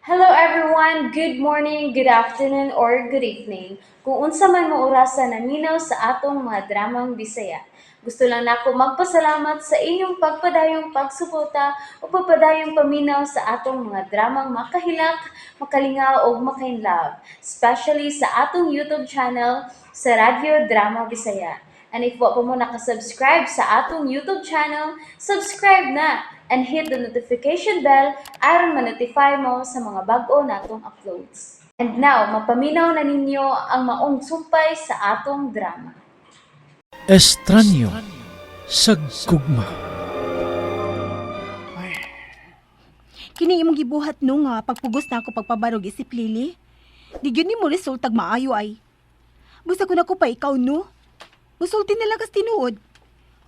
Hello everyone! Good morning, good afternoon, or good evening. Kung unsa man mo orasa naminaw sa atong mga dramang Bisaya. Gusto lang nako magpasalamat sa inyong pagpadayong pagsuporta o pagpadayong paminaw sa atong mga dramang makahilak, makalingaw ug makainlove, especially sa atong YouTube channel sa Radyo Drama Bisaya. And if wa pa mo nakasubscribe sa atong YouTube channel, subscribe na and hit the notification bell aron ma-notify mo sa mga bag-o natong uploads. And now, mapaminaw na ninyo ang maong sumpay sa atong drama. Estranyo sa gugma. Kini imong gibuhat no nga pagpugos na ako pagpabarog isip Lily. Di gyud nimo resultag maayo ay. Busa ko na ko pa ikaw no. Musulti na lang kas tinuod.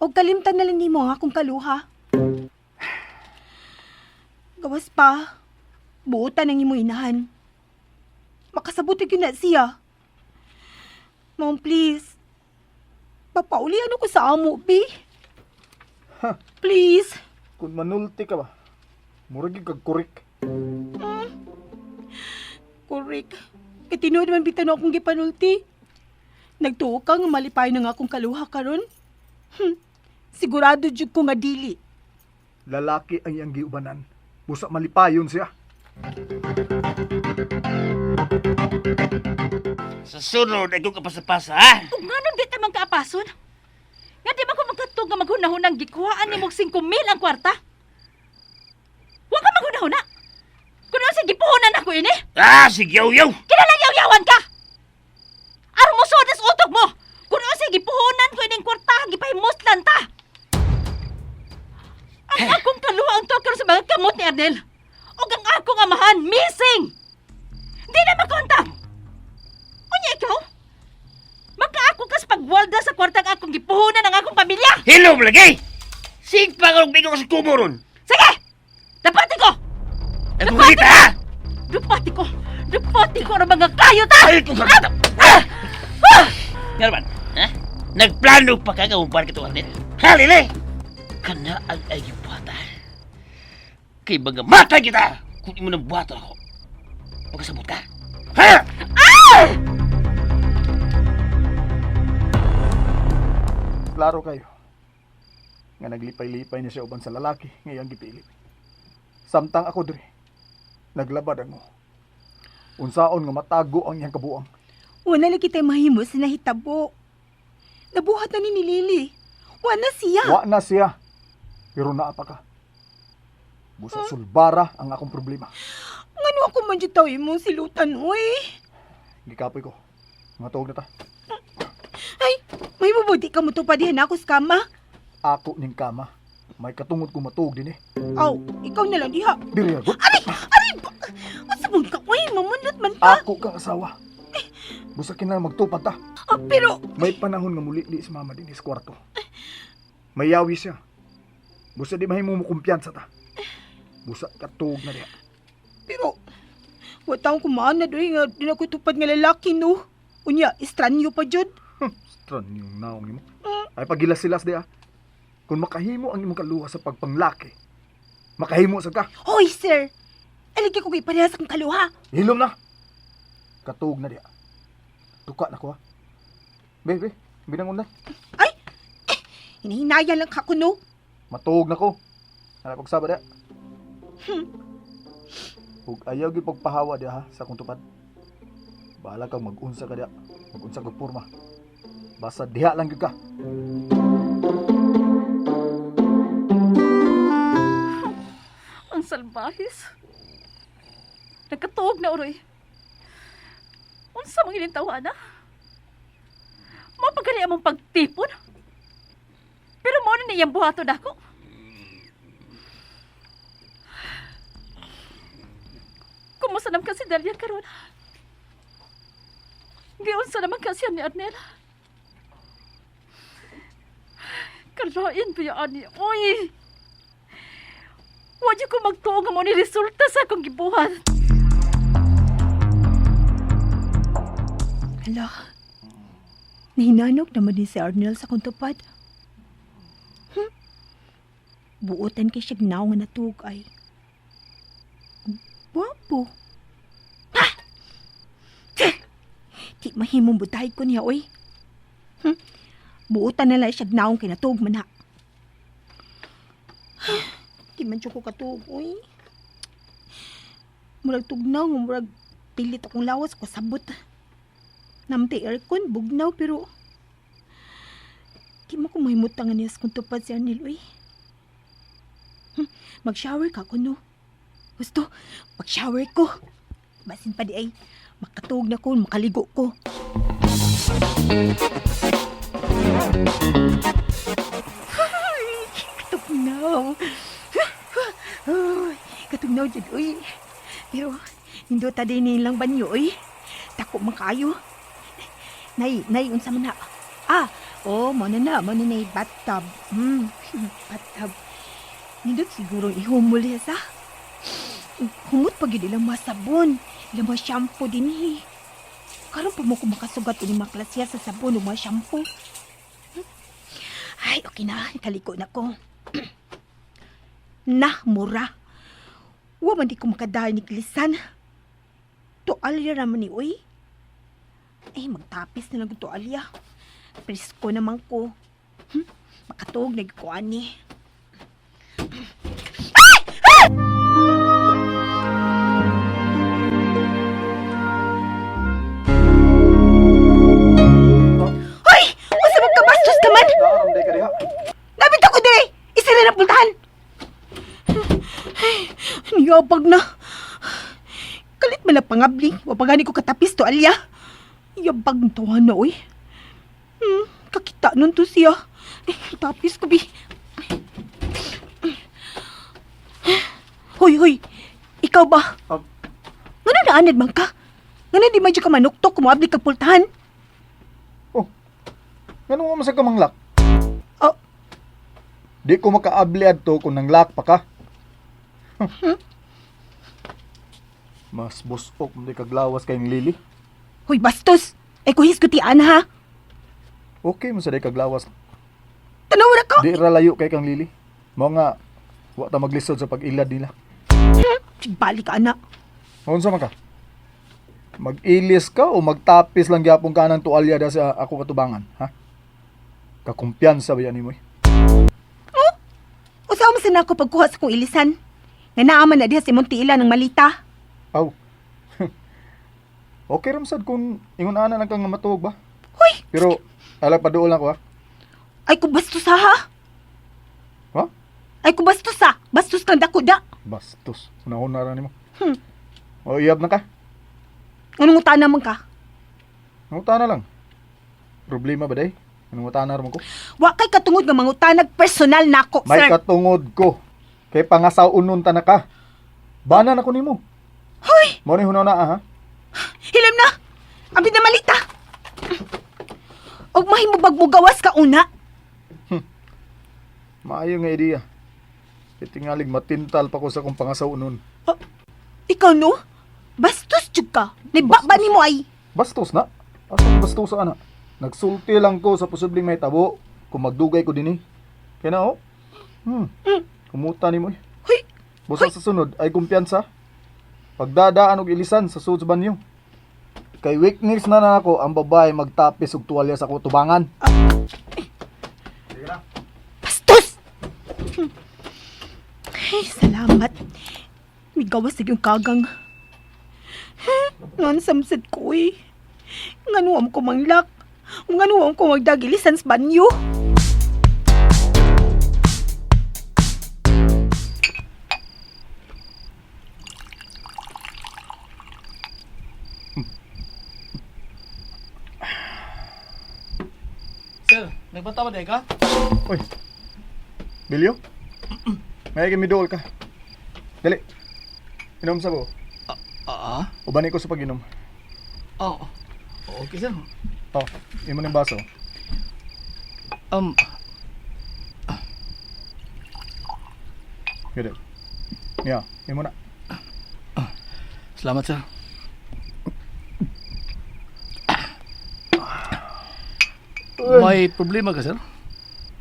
Og kalimtan na lang nimo ang akong kaluha. Gawas pa. Buotan ang imo inahan. Makasabot gyud na siya. Mom, please. Papauli ano ko sa amo, bi? Please. Kung manulti ka ba, murag gyud kag kurik. Correct. Kay tinuod man bitaw na akong gipanulti. Nagtuo ka nga malipay na nga akong kaluha karon. Sigurado jud ko nga dili. Lalaki ang iyang giubanan. Busa malipayon siya. Sa sunod, ay kong kapasapasa, ha? Ug nganong di ta man kaapason? Nga di man ko magkatug nga maghunahunang gikuhaan nimo og 5,000 ang kwarta? Wa ka maghunahuna. Kuno sa gipuhunan ako ini? Ah, sige, yaw-yaw! Kilalang yaw-yawan ka! Aron mo sudas utok mo! Kuno sa gipuhunan ko ining kwarta, gipahimuslan ta! Ang akong kaluha ang tuwa karon sa mga kamot ni Arnel. Ug ang akong amahan, missing! Di na makontak! Unya ikaw? Makaako kas pagwalda sa kwartang akong gipuhunan ang akong pamilya! Hello, lagi! Sige pa ka bigo sa kubo ron! Sige! Dapati ko! Ay, kung kita, ha? Dapati ko! Dapati ko ang mga kayo ta! Ay, kung kita! Ah! Ah! Nga naman, ha? Nagplano pa ka nga umpan ka Arnel? Ha, Lili? Kana ang ay gibuhata. Kay mga mata kita kung imo nang buhaton ako. Pagkasabot ka? Ha? Klaro kayo. Nga naglipay-lipay ni siya uban sa lalaki nga iyang gipili. Samtang ako diri, naglabad ang mo. Unsaon nga matago ang iyang kabuang. Wala na kita'y mahimo sa nahitabo. Nabuhat na ni Lily. Wala siya. Wa na siya. Pero naa pa ka. Busa sulbara ang akong problema. Ngano ako man jud taw imong silutan, oy. Gikapoy ko. Mga tuog na ta. Ay, may mabudi ka mo to pa dihan ako sa kama. Ako ning kama. May katungod ko matuog din eh. Aw, ikaw na lang diha. Diri agot. Aray, aray ba? Unsa man ka, oy, mamunot man ka. Ako kang asawa. Busa kinahanglan magtupad ta. Ah, pero May panahon nga muli di si mama din sa kwarto. Mayawi siya. Busa di mahimo mo kumpiyansa ta. Busa katuog na diha. Pero, wa taong kumaan na doy nga di na ko tupad nga lalaki, no? Unya, estranyo pa jud. Stran yung naong nimo. Ay pagilas-silas diha. Kung makahimo ang imong kaluha sa pagpanglaki, makahimo sa ka. Hoy, sir! Aligi ko kay parehas akong kaluha. Hilom na. Katuog na diha. Tuka na ko ha. Bebe, binangon na. Ay! Eh, hinahinayan lang ka ko, no? Matuog na ko. Hanap og saba diha. Ug ayaw gyud pagpahawa diha ha, sa akong tupad. Bahala kang mag-unsa ka diha. Mag-unsa kag porma. Basta diha lang gyud ka. Ang salbahis. Nagkatuog na uroy. Unsa mang ining tawa na? Mao pagali among pagtipon. Pero mao na niyang buhaton ako. Kumusta naman kasi Delia karon? Giunsa naman kasi ni Arnel. Kalain pa yan ni. Uy! Wa jud ko magtuo nga mo ni resulta sa akong gibuhat. Hala, nahinanok naman din si Arnel sa akong tupad. Buotan kay siya gnaw nga natuog ay. Gwapo. Mahimong butahay ko niya, oy. Buotan na lang siya naong kay natuog man na. Di man siya ko katuog, oy. Murag tugnaw, nga murag pilit akong lawas ko sabot. Namtay aircon, bugnaw, pero di mo ko mahimutangan niya sa kung tupad si Arnel, uy. Mag-shower ka kuno. Gusto, mag-shower ko. Basin pa di ay, makatuog na ko, makaligo ko. Ay, katugnaw. Uy, katugnaw dyan, uy. Pero, nindota din nilang banyo, uy. Tako man kaayo. Nay, nay, unsa man na. Ah, oh, mo na nay bathtub. Bathtub. Nindot siguro ihumol ya sa. Humot pag yun ilang mga sabon, ilang mga shampoo din eh. Karon pa mo ko makasugat ini mga klasya sa sabon o mga shampoo. Ay, okay na. Kaliko na ko. Na, mura. Wa man di ko makadahil ni Glisan. Tualya raman ni uy. Ay, magtapis na lang kong tualya. Presko naman ko. Makatuog na ko ani. Hoy! Unsa man kabastos ka man? Naaram day ka diha. Nabit ako dire! Isa na napultahan! Ay, niyabag na. Kalit man na pangabli. Wapagani ko katapis to, alya. Yabag ng tawa na, oy. Kakita nun to siya. Ay, tapis ko, bi. Hoy, hoy. Ikaw ba? Ngano naanad man ka? Ngano di man dyan ka manuktok kung moabli ka pultahan? Oh. Ngano nga man sa kamanglak? Oh. Di ko makaabli adto kung nanglak pa ka. Mas busok man di kaglawas kay Lily. Hoy, bastos! Ay, kuhis ko ti ana, ha? Okay mo sa di kaglawas. Tanaw ra ka! Di ra layo kay kang Lily. Mao nga wa ta maglisod sa pag-ilad nila. Balik ka, anak. Unsa man ka? Mag-ilis ka o magtapis lang gyapon ka ng tuwalya da sa ako katubangan, ha? Kakumpiyansa ba yan nimo? Eh? Usaw mo sa nako pagkuha sa kong ilisan. Nga naaman na diha si Montiila ng malita. Aw. Okay ra sad kung ingon ana lang kang nga matuog ba? Hoy! Pero ala paduol lang ko ha. Ay ko bastos ha? Ha? Ay ko bastos ha? Bastos kang dako da. Bastos. Unahon na ra nimo. O iyab na ka. Anong utana man ka? Ngutana lang. Problema ba day? Anong utana ra man ko? Wa kay katungod nga mangutanag personal nako, May sir. katungod ko. Kay pangasaw-unon ta na ka. Bana na ko nimo. Hoy! Mo ni hunaw na ha. Hilam na! Abi na malita! Og mahimo bag mo gawas ka una. Maayo nga ideya. Itingalig matintal pa ko sa akong pangasaw-unon. Oh, ikaw no? Bastos jud ka. Naibaba nimo ay. Bastos na. Asa ko bastos ana? Nagsulti lang ko sa posibleng may tabo kung magdugay ko dinhi. Kaya na oh. Kumuta nimo eh. Hoy! Busa sa sunod ay kumpiyansa. Pagdadaan og ilisan sa sud sa banyo. Kay weakness na na ako ang babae magtapis og tuwalya sa kutubangan. Bastos! Ay, salamat. May gawas na yung kagang. Ngan samsad ko eh. Nganuam ko manglak. Nganuam ko magdagilisan sa banyo. Sir, nagbata ba ka? Uy. Bilyo? May kami dool ka. Dali. Inom sa ko. Ah, Uban ko sa pag-inom. oh. Okay, sir. Oh, imo ning baso. Gede. Ya, imo na. Salamat, sir. May problema ka, sir?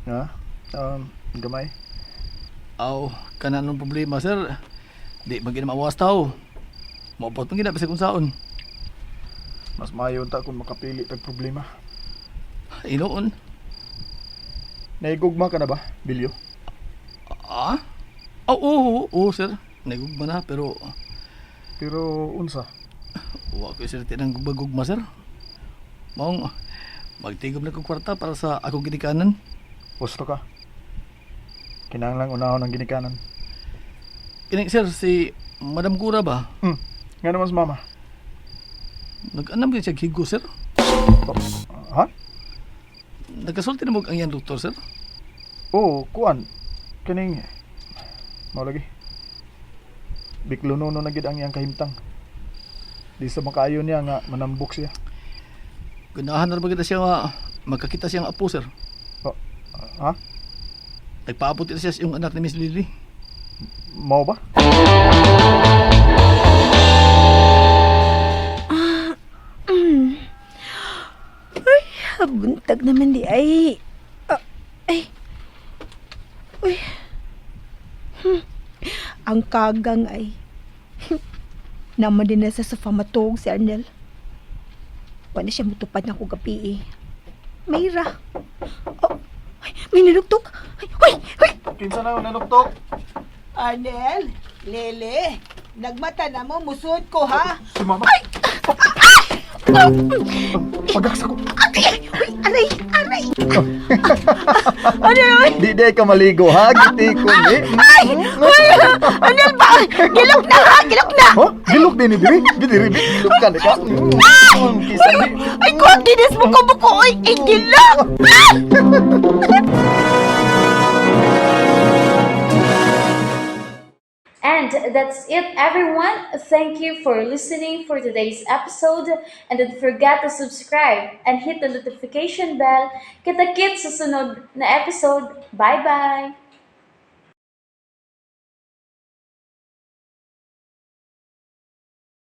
Ha? Gamay. Aw, kana nung problema, sir. Di man gina maawas tao. Maupot man gina bisag kung saon. Mas maayo unta kung makapili tag problema. Inoon. Naigugma ka na ba, Bilyo? Ah? Oh, oo, oo, sir. Nagugma na, pero Pero unsa? wa ko sir tinang gugma, sir. Maong magtigom na ko kwarta para sa akong ginikanan. Gusto ka? Kinahanglang unahon ang ginikanan. Kini sir, si Madam Cura ba? Nga naman sa mama. Nag-anam gyud siya higo, sir. Oh, ha? Nagkasulti na mo ang iyang doktor, sir. Oo, kuan. Kining mao lagi. Bikluno na gid ang iyang kahimtang. Di sa makaayo niya nga manambok siya. Ganahan na ba kita siya nga magkakita siyang apo, sir. Oh, ha? Nagpaabot na siya sa iyong anak ni Miss Lily. Mao ba? Buntag naman di ay. Ah, ay. Uy. Ang kagang ay. Naman din na sa sofa matuog si Arnel. Wala siya mutupad na kong gabi eh. Mayra. Oh, ay, may nilugtog. Ay, uy, uy! Kinsa na ang nanuktok? Arnel, Lele, nagmata na mo, musod ko ha. Si mama. Ay! Pagaksa ko. Ay, uy, aray, aray! Ano naman? Di di ka maligo ha, giti ko ni. Ay! Uy! Arnel ba? Gilok na ha! Gilok na! Ha? Gilok din ni diri. Di diri bi gilok ka ni ka. Kisa Ay, di. ay, kuwag dinis mo ko buko! Ay, ay, gilok! Ah! And that's it, everyone. Thank you for listening for today's episode. And don't forget to subscribe and hit the notification bell. Kita-kits sa sunod na episode. Bye-bye!